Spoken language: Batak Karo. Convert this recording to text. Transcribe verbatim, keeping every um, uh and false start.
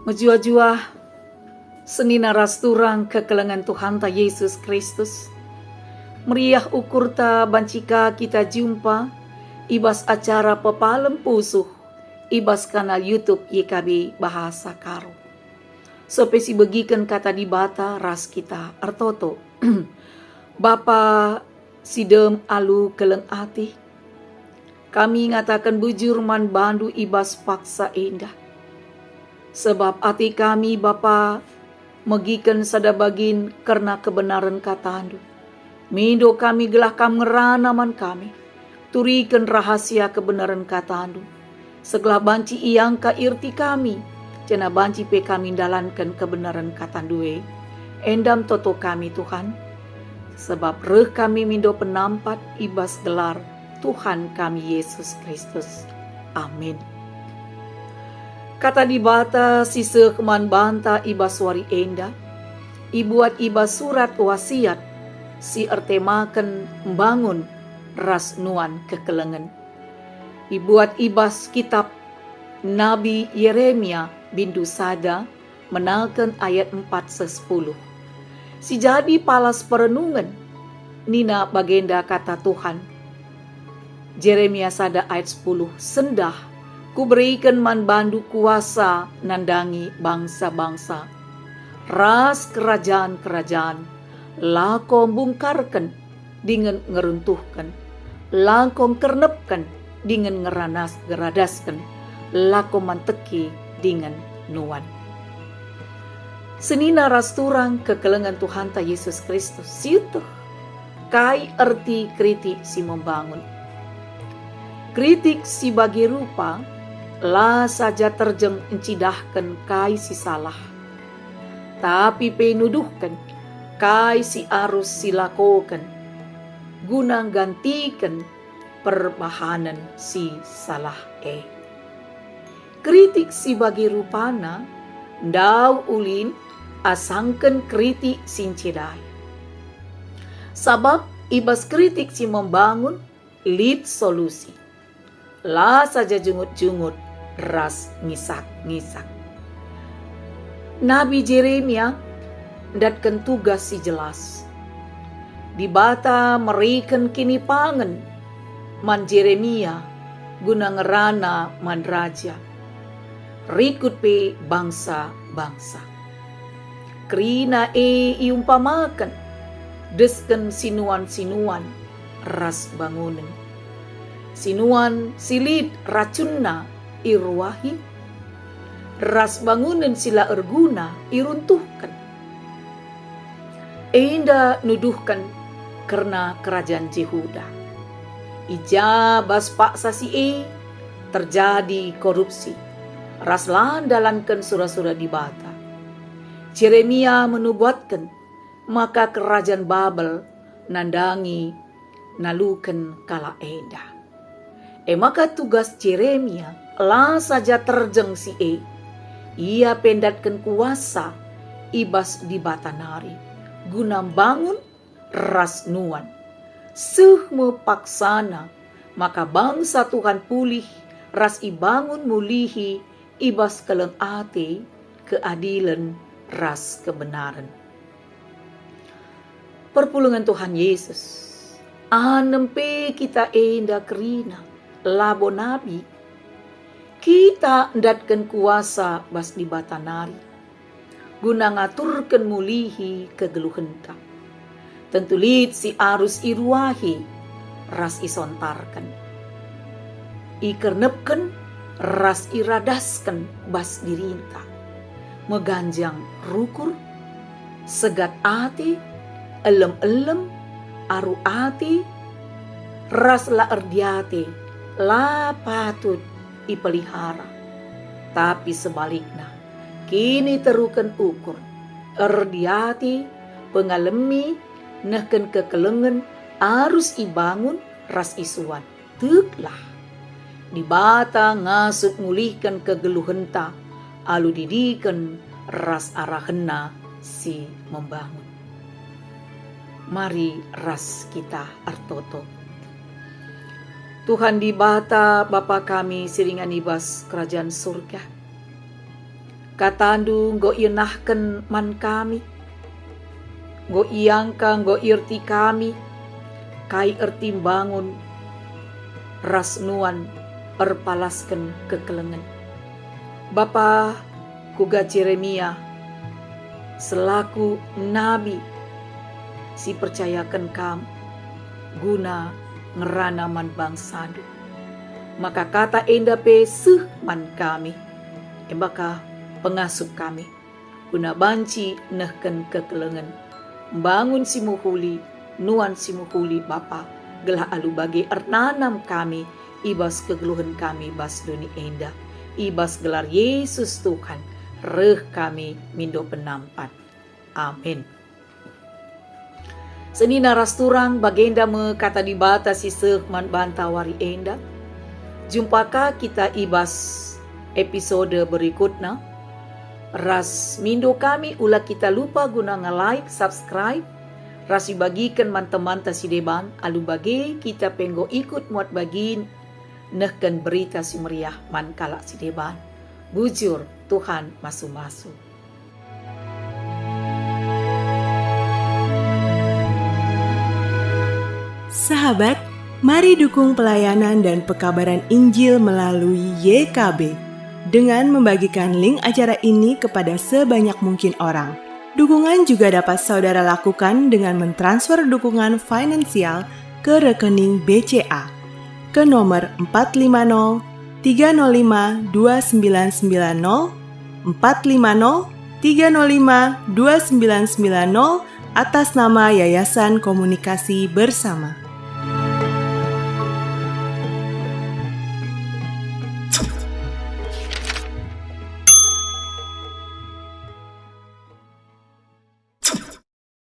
Mejuah-juah senina ras turang kekelengen Tuhanta Yesus Kristus. Meriah ukurta banci ka kita jumpa i bas acara pepalem pusuh i bas kanal YouTube Y K B Bahasa Karo. Sope sibegiken Kata Dibata ras kita ertoto. Bapa si dem alu keleng ate, kami ngataken bujur man bandu i bas paksa enda. Sebab ate kami, Bapa, megiken sada bagin kerna kebenaren katandu. Mindo kami gelah kam ngerana man kami. Turiken rahasia kebenaren katandu, segelah banci iangka irti kami, janah banci pe kami ndalanken kebenaren katandu e. Endam toto kami, Tuhan, sebab reh kami mindo penampat i bas gelar Tuhan kami Yesus Kristus. Amin. Kata Dibata si seh man banta i bas wari enda, ibuat i bas surat wasiat si ertemaken mbangun ras nuan kekelengen. Ibuat i bas kitap Nabi Yeremia bindu sada menaken ayat empat seh sepuluh. Si jadi palas perenungen, nina bagenda kata Tuhan. Jeremia sada ayat sepuluh, "Sendah Kuberiken man bandu kuasa nandangi bangsa-bangsa, ras kerajan-kerajan, lako mbungkarken dingen ngeruntuhken, lako ngkernepken dingen ngeranas-, ngeradasken, lako manteki dingen nuan." Senina ras turang kekelengen Tuhanta Yesus Kristus, sieteh kai erti kritik si membangun. Kritik si bage rupa la saja terjeng encidahken kai si salah, tapi pe nuduhken kai si arus silakoken guna nggantiken perbahanen si salah e. Kritik si bage rupana ndauh ulin asangken kritik si ncedai. Sabap i bas kritik si membangun lit solusi. La saja jungut-jungut ras ngisak-ngisak. Nabi Jeremia ndatken tugas si jelas. Dibata mereken kinipangen man Jeremia guna ngerana man raja, rikut pe bangsa-bangsa. Kerina e iumpamaken desken sinuan-sinuan ras bangunen. Sinuan si lit racunna iruahi, ras bangunen si la erguna iruntuhken. Enda nuduhken kerna kerajan Jehuda. I ja bas paksa si e terjadi korupsi, ras la ndalanken sura-sura Dibata. Jeremia menubuatken maka kerajan Babel nandangi naluken kalak enda. E maka tugas Jeremia la saja terjeng si e, ia pe ndatken kuasa i bas Dibata nari guna mbangun ras nuan. Seh me paksana maka bangsa Tuhan pulih ras ibangun mulihi i bas keleng ate, keadilen, ras kebenaren. Perpulungen Tuhan Yesus, anem pe kita enda kerina, labo nabi. Kita ndatken kuasa bas Dibata nari, guna ngaturken mulihi kegeluhenta. Tentu lit si arus iruahi ras isontarken, ikernepken ras iradasken bas dirinta, meganjang rukur, segat ate, elem-elem, aru ate, ras la erdiate, la patut ipelihara. Tapi sebalikna, kiniteruken ukur, erdiate, pengalemi, nehken kekelengen arus ibangun ras isuan. Teklah, Dibata ngasup mulihken kegeluhenta alu didiken ras arahenNa si membangun. Mari ras kita ertoto. Tuhan Dibata, Bapa kami si ringan i bas Kerajan Surga, KataNdu enggo ienahken man kami, enggo iangka, enggo ierti kami, kai erti mbangun ras nuan erpalasken kekelengen. Bapa, kuga Jeremia selaku nabi si percayaken Kam guna ngerana man bangsaNdu, maka kata enda pe seh man kami, e maka pengasup kami guna banci nehken kekelengen, mbangun si mehuli, nuan si mehuli, Bapa, gelah alu bage ernanam kami i bas kegeluhen kami bas doni enda. I bas gelar Yesus Tuhan, reh kami mindo penampat. Amin. Senina ras turang, bagenda me kata Dibata si seh man banta wari enda. Jumpa ka kita i bas episode berikutna. Ras mindo kami, ula kita lupa guna nge-like, subscribe, ras ibagiken man temanta si deban, alu bage kita pe enggo ikut muat bagin nehken Berita Si Meriah man kalak si deban. Bujur, Tuhan masu-masu. Sahabat, mari dukung pelayanan dan pekabaran Injil melalui Y K B dengan membagikan link acara ini kepada sebanyak mungkin orang. Dukungan juga dapat saudara lakukan dengan mentransfer dukungan finansial ke rekening B C A ke nomor empat lima nol tiga nol lima dua sembilan sembilan nol, empat lima nol tiga nol lima dua sembilan sembilan nol, atas nama Yayasan Komunikasi Bersama.